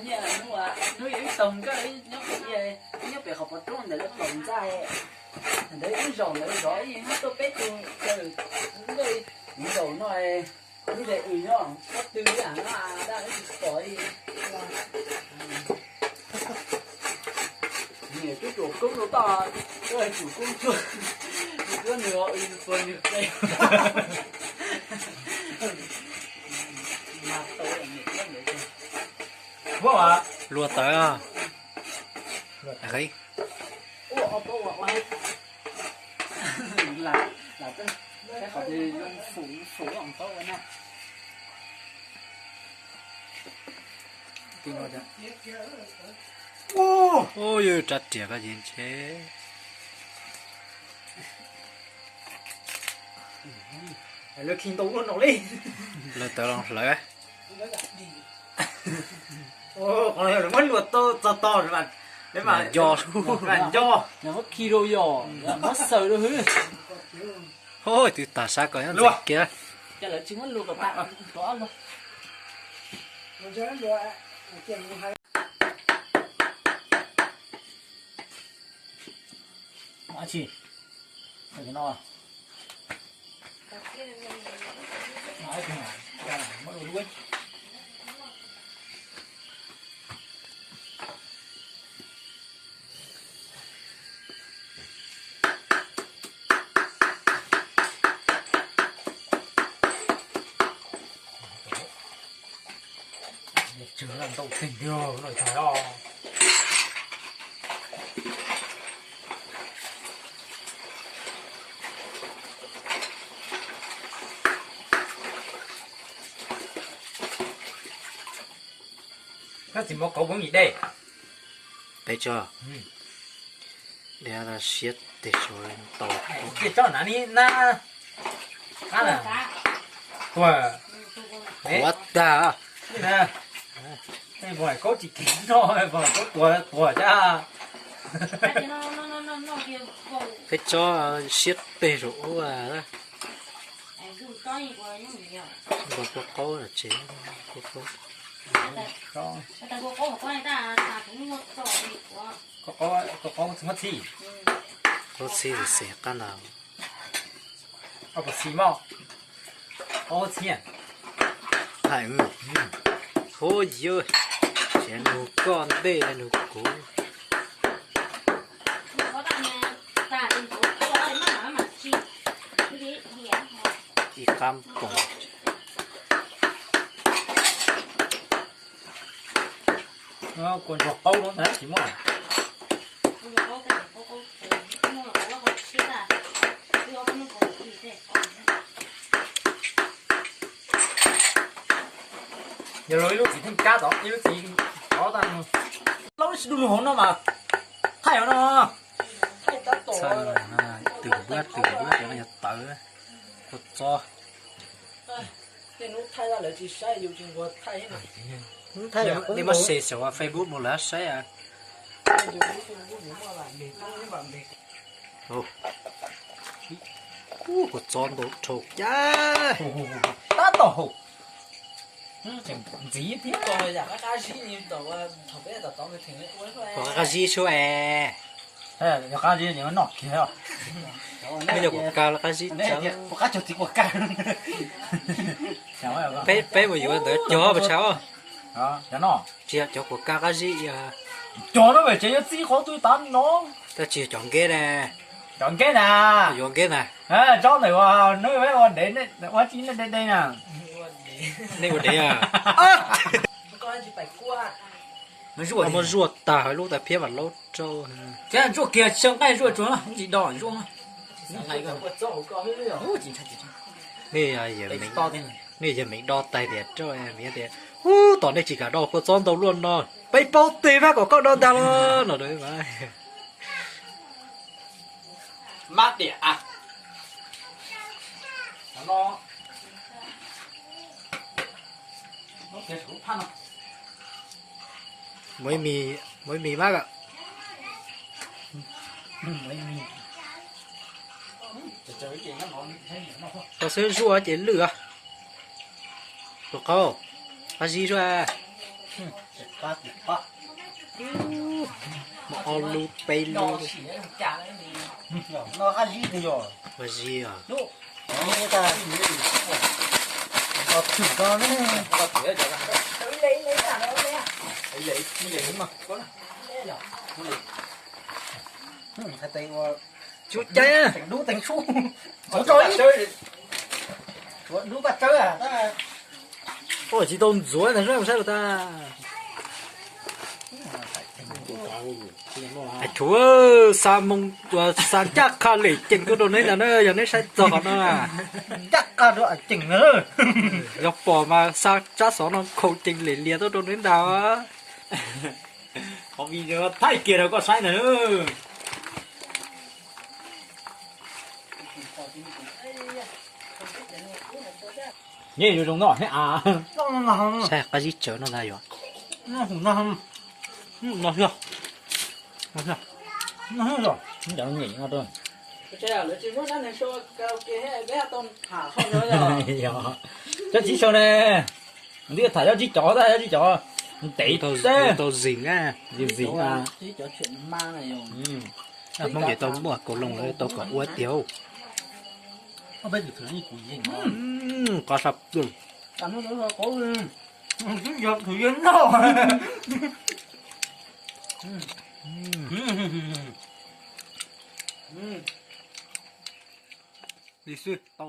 Hnub hnub ib tog nkawj nyob pem qhov pov roob ntawd lawv tau ntxaj, ntawd ib zaug ntawd zov ib hnub tuaj peb tug nkawj, ib zaug no lub zes wm nyob pob tw ib yam no dab tsis pom li. Niam tub ruam koob rau toj, tub tsum koob tuaj, tuaj nws ua nws qe. Luaj tawv. Ua yog rab riam koj yeej ntshe. Lawv khi ntau luaj no li. Lawv tawv los hlawv. Qhov no yog lawv muab luaj tau txog tog, lawv mas nco, nco, muab khi rau yom, muab xaws rau hwb. Hos twb tag sab kom nyob ntxiv kiag. Cas lawv tsis muab luaj kom tag, rov luaj. Tsis, no. Tswv ntau teg tiag lawm tag os. Koj txiv muab kauv poob yim dej. Peb tso. Dej siab teg tso tau. Cia tso na ni na. Tuag. Tuag tag. Kauv tsis khiav no, kauv tuag tuag thiab. Peb tso siab teg saum ub. Npog kua qaub tsev, kua qaub. Kua qaub txi muab txhij. Qaub txhij xes qab ntag. Ob puas txhij mog? Qaub txhij. Hais, hu yawg, tsev nug koj ntej nug kuv. Ib qab poom. Kua ntsuag qaub no ntag tsis muaj. Yog los ib lub txiv theej kab tod ib lub txiv tod tag. Laub sib dub lug hauv no mas thaij hauv no. Twm npab twm npab cov no yog tawv, kua txob. Nej muab share saum Facebook mus lawv saib. Kua txob ntau dhau cas. Tab tom haum. Ntxiv thiab. Qab zib sub es. Yog qab zib noj kiag. Muaj yog kuam kas los qab zib. Kuam kas cog txiv kuam kas. Peb mus yuav ntawd cog pas tshauv. Tsis yog cov kuam kas qab zib. Cog no ces yuav txij qhov twg tav no. Tab tsis yog cov nkeb na. Cov nkeb na. Yuav nkeb na. Tsob ntawm ua neb ua dev, ua tsis nej de de na. Nej ua dev. Muab zuaj tag lub tas phiab mas laub rau. Thiab zuaj kiag tsis nqaij zuaj tsuag tsis do zuaj. Nej yawg meem do tag tias rau tias ub tom nej tsis kam do kua txob ntau luaj no, peb paub tes mas kom koj do ntag los no. Mab tiam. Muaj ib mis mab. Tau xwb zuaj ces lwj. Tus qaub, qab zib zuaj. Ob lub peb lub. No qab zib twg yog? Qab zib os. Tshwm ko ne. Hais tias ua tsuv cai, teem dub teem sub, tsuav rau ib, tsuav dub paj tsawb. Ua tsis tau ntxuav ntag, saib mus saib los tag. Tsuav xa moo, xa ncaj qha lem ceem tuaj rau neb ntag na, yog neb saib txog qhov no na. Ncaj qha dua ceem na. Yog pom mas xa tsab xov no khau ceem lem lias tuaj rau neb ntag. Qhov video thaij kiag rau koj saib ntag. Nyob zoo zoo no ne a. Saib qab zib tsawv no ntag yom. No xyov, no xyov, no xyov, no xyov. Yog, cov tsib sau ne, twb tham cov tsib cov, cov tsib cov ntev tau zis na. Zis na. Hmoob ces tau muaj kaus loo tau kom ua tiag. Qab sab plaws. Yog thum yog noj. Li xwb tau.